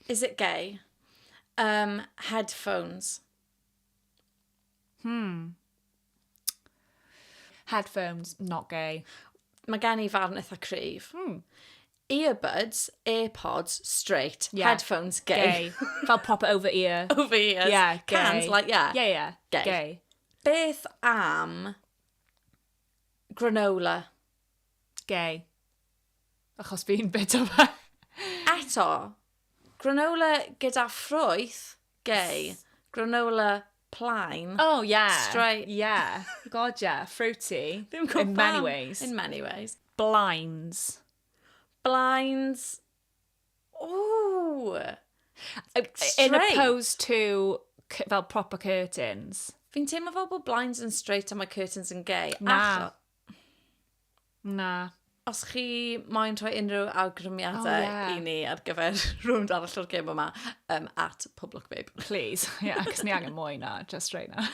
Is it gay? Um, headphones. Headphones, not gay. Mae gen i farn eitha cryf. Earbuds, AirPods, straight. Yeah. Headphones, gay. Gay. Fel proper over ear. Over ears. Yeah, gay. Cans, like, yeah. Yeah. Gay. Gay. Beth am granola? Gay. Achos fi'n bit o fe. Eto, granola gyda ffrwyth, gay. Granola plain. Oh, yeah. Straight. Yeah. God, yeah. Fruity. Ddim gwybod In many pam. ways. In many ways. Blinds. Blinds. Ooh. In Straight. opposed to fel proper curtains. Fi'n teimlo fel bod blinds yn straight a mae curtains yn gay. Na. Acho- Na. Os chi moyn rhoi unrhyw awgrymiadau Oh, yeah. i ni ar gyfer rownd arall o'r gêm yma, um, at Poblwc Babe. Please. Yeah, cos ni angen mwy na, just right now.